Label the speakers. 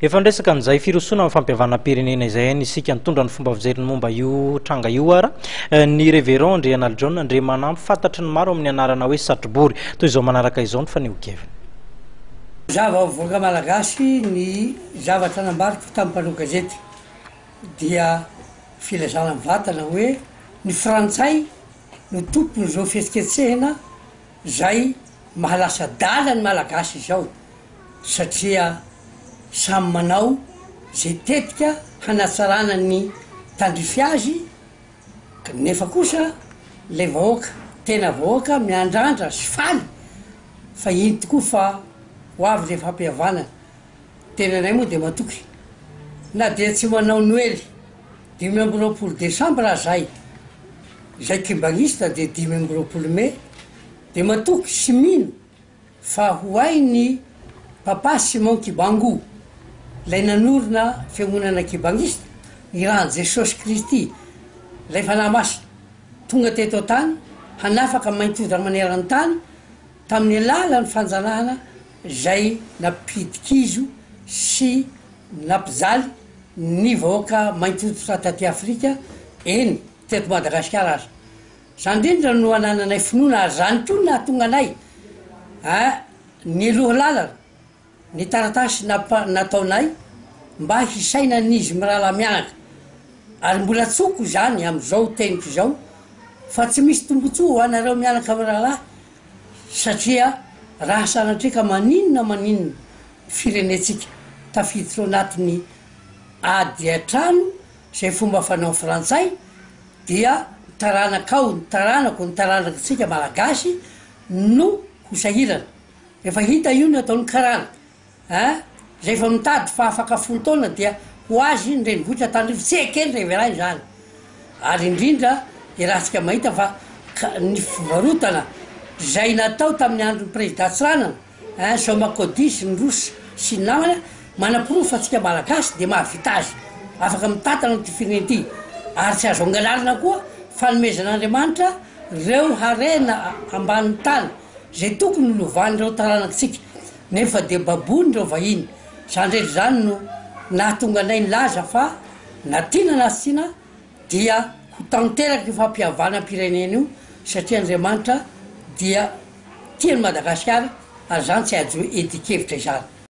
Speaker 1: Efa niresaka an'izay firosoana amin'ny fampihavanam-pirenena izay ihany isika nitondra ny fomba fijeriny momba io tranga io ara ny Révérend Andrianalijaona Andriamanampy fantatry ny maro amin'ny anarana hoe Satrobory. Toy izao manaraka izao ny fanehoan-keviny.
Speaker 2: Mazava ho vahoaka malagasy ny zavatra nambariko tamin'ny mpanao gazety dia filazana mivantana hoe ny frantsay no tompon'izao fihetsiketsehina izay mahalasa adala ny malagasy izao satria samy manao izay tetika hanatsarana ny tandrify azy nefa kosa ilay vahoaka tena vahoaka miandrandra sy faly fa iny tokoa fa ho avy ilay fampihavanana, tenanay moa dia matoky na dia tsy manao noely 25 desambra aza izay kimbanista dia 25 mey dia matoky sy mino fa ho hain'i Papa Simon Kibangu, ilay nanorina fiangonana kibangista, ny ran'i Jesosy Kristy, ilay Fanahy Masina, tonga teto an-tany hanafaka mainty hoditra maneran-tany tamin'ny alalan'ny fanjanahana izay nampidi-kizo sy nampijaly ny vahoaka mainty hoditra taty Afrika, eny, teto Madagasikara aza. Izany indrindra no anananay finoana ary izany koa no nahatonga anay nialoha lalana ny taratasy nataonay mba hisainan'izy mirahalahy mianaka ary mbola tsoko izany amin'izao teniko izao fa tsy misy tombotsoa ho anareo mianaka mirahalahy satria raha sanatria ka maninona maninona firenentsika tafiditra ao anatin'ny ady an-trano izay fomba fanaon'ny frantsay dia ny taranakao, ny taranako, ny taranakitsika malagasy no ho sahirana. Efa hita io ny ataon'ny karana a! Izay efa mitady fa afaka folo taona dia ho azy ny renivohitra Antananarivo, tsy ekeny Révérend izany. Ary indrindra iarahantsika mahita fa ny fivarotana izay natao tamin'ny andron'ny Prezida Tsiranana, Ein Jean Codis, ny Rosa sy ny namana, manaporofo fa tsika Malagasy dia mahavita azy, afaka mitantana an'ity firenena ity, ary tsy azo angalarina koa fanomezan'Andriamanitra reo harena ambanin'ny tany izay tokony ho lovan'ireo taranakitsika, nefa dia baboin'ireo vahiny, izany rehetra izany no nahatonga anay nilaza fa na tiana na tsy tiana dia ho tanteraka io fampihavanam-pirenena io satria Andriamanitra dia tia an'i Madagasikara ary izany tsy azo iadian-kevitra izany.